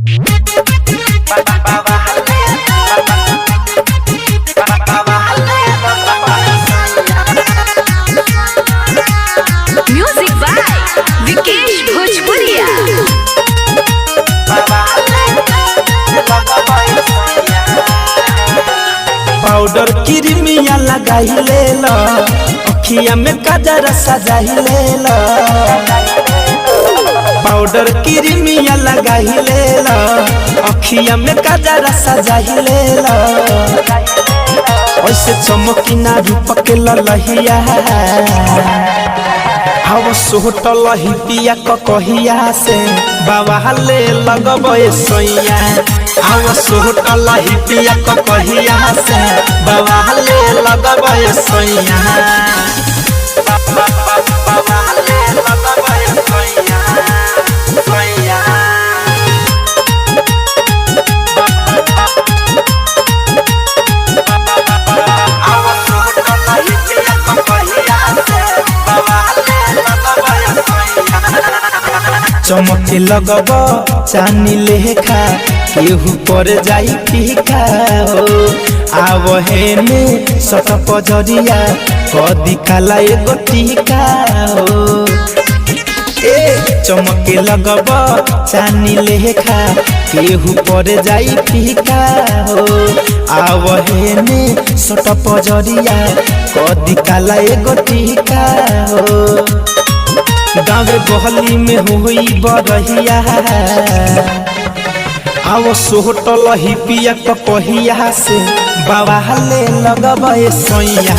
Music by Vikesh Bhojpuria. Powder Crimea लगाई ले लो, अखिया में कजरा सजाई ले लो। पाउडर क्रीमिया लगाई ले लो, अखिया में कजरा सजाई ले लो। ऐसे चमकी ना रूप के ललहिया, हव सोहटल हिपिया कहिया से बाबा ले लगबे सैया। हव सोहटल हिपिया कहिया से बाबा ले लगबे सैया। बाबा ले लगबे सैया, सैया। चमके लगब चानी लेखा, केहू पर जाई फीका हो। आव हेने सट पजरिया, कदी काला एगो टीका हो। ए चमके लगब चानी लेखा, केहू पर जाई फीका हो। आव हेने सट पजरिया, कदी काला एगो टीका हो। गाँवे बहली में होई बरहिया, आव सोहटल हिपिया कहिया से बाबा ले लगबे सैया।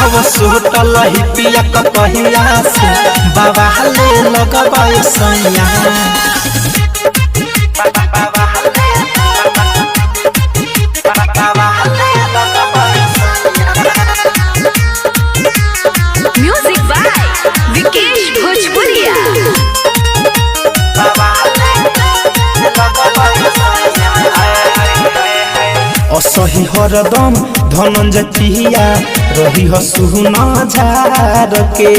आव सोहटल हिपिया कहिया से बाबा ले लगबे सैया। Music by Vikesh Bhojpuria. असही हरदम धनंजय पिया रही हसुन झार के,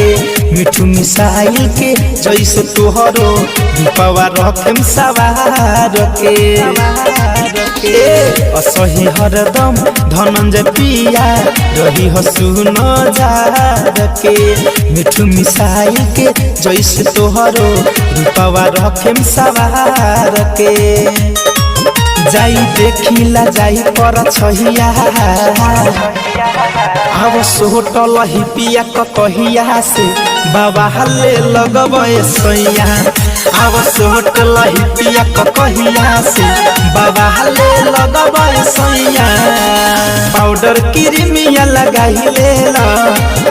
मिठू मिसाइल के जैसे तोहरो रूपवा रखेम सवार के। ए असही हरदम धनंजय पिया रही हसुन झार के, मिठू मिसाइल के जैसे तोहरो रूपवा रखेम सवार के। जाई देखिला जाई पर छहिया, आव सोहटल हिपिया कहिया से बाबा ले लगबे सैया। आव सोहटल हिपिया कहिया से बाबा ले लगबे सैया। पाउडर क्रीमिया लगाई ले लो,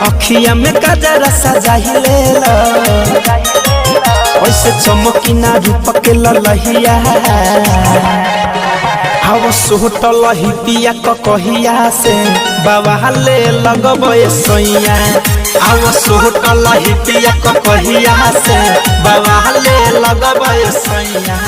अखिया में कजरा सजाई ले लो। ऐसे चमकी ना रूप के ललहिया, हव सोहटल हिपिया कहिया से बाबा ले लगबे सैया। हव सोहटल हिपिया कहिया से बाबा ले लगबे सैया।